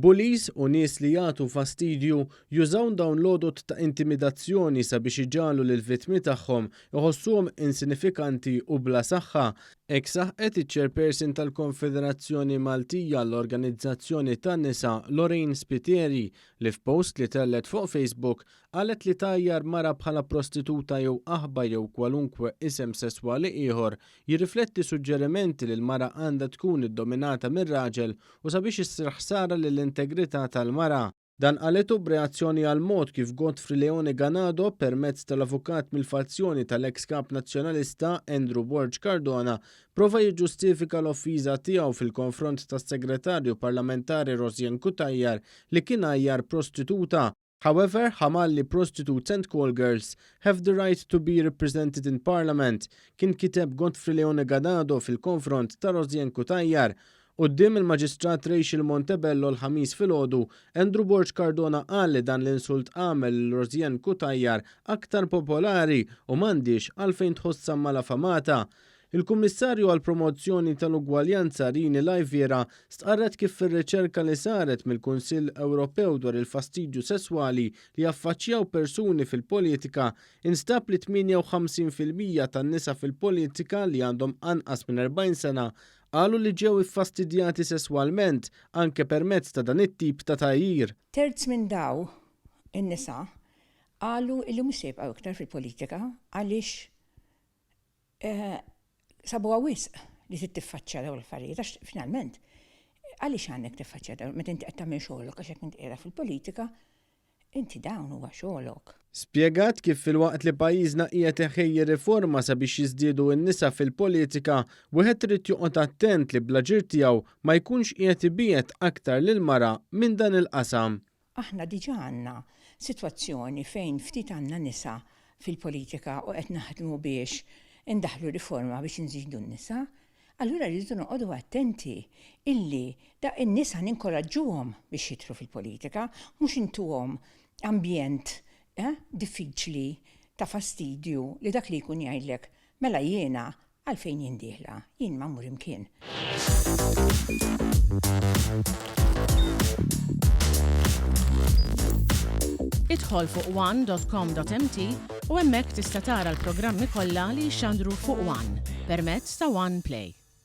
Bullies u nies li jagħtu fastidju jużaw dawn l-għodod ta' intimidazzjoni sabiex iġagħlu lill-vittmi tagħhom iħossuhom insinifikanti u bla saħħa. Hekk saħqet iċ-Chairperson tal-Konfederazzjoni Maltija għall-Organizzazzjoni tan-Nisa Lorraine Spiteri li f'post li tellgħet fuq Facebook Qalet li tgħajjar mara bħala prostituta jew qaħba jew kwalunkwe isem sesswali ieħor jirrifletti suġġerimenti li l-mara għandha tkun iddominata mir-raġel u sabiex issir ħsara lill-integrità tal-mara. Dan qalitu b'reazzjoni għall-mod kif Godfrey Leone Ganado, permezz tal-avukat mill-fazzjoni tal-eks Kap Nazzjonalista Andrew Borg Cardona, prova jiġġustifika l-offiża tiegħu fil-konfront tas-Segretarju Parlamentari Rosianne Cutajar li kien għajjar prostituta. However, Hamalli prostitutes and call girls have the right to be represented in Parliament, kien kiteb Godfrey Leone Ganado fil-konfront ta' Rosianne Cutajar. Quddiem il-Maġistrat Rachel Montebello l-Ħamis filgħodu, Andrew Borg Cardona qal li dan l-insult għamel lil Rosianne Cutajar aktar popolari u m'għandhiex għalfejn tħossha malafamata. Il-Kummissarju għall-Promozzjoni tal-Ugwaljanza Rini Laiviera stqarret kif fir-riċerka li saret mill-Kunsill Ewropew dwar il-fastidju sesswali li jaffaċċjaw persuni fil-politika instab li 58% tan-nisa fil-politika li għandhom anqas minn 40 sena qalu li ġew iffastidjati sesswalment anke permezz ta' dan it-tip ta' tgħajjir. Terz minn daw in-nisa qalu li mhux se jibqgħu iktar fil-politika għaliex Sabuha wisq li trid tiffaċċja dawn l-affarijiet għax finalment għaliex għandek tiffaċċja dawn meta inti qed tagħmel xogħlok għax jekk inti qiegħda fil-politika inti dawn huwa xogħlok. Spjegat kif filwaqt li pajjiżna qiegħed iħejji riforma sabiex jiżdiedu n-nisa fil-politika, wieħed irid joqgħod attent li bl-aġir tiegħu ma jkunx qiegħed ibiegħed aktar lill-mara minn dan il-qasam. Aħna diġà għandna sitwazzjoni fejn ftit għandna nisa fil-politika u qed naħdmu biex indaħħlu riforma biex inżidu n-nisa. Allura rridu noqogħdu attenti illi da in-nisa ninkoraġġuhom biex jidħlu fil-politika, mhux intuhom ambjent diffiċli ta' fastidju li dak li jkun jgħidlek mela jiena Għalfejn jien dieħla? Jien ma mmur imkien. Idħol fuq one.com.mt u hemmhekk tista' tara l-programmi kollha li jixxandru fuq One permezz ta' One Play.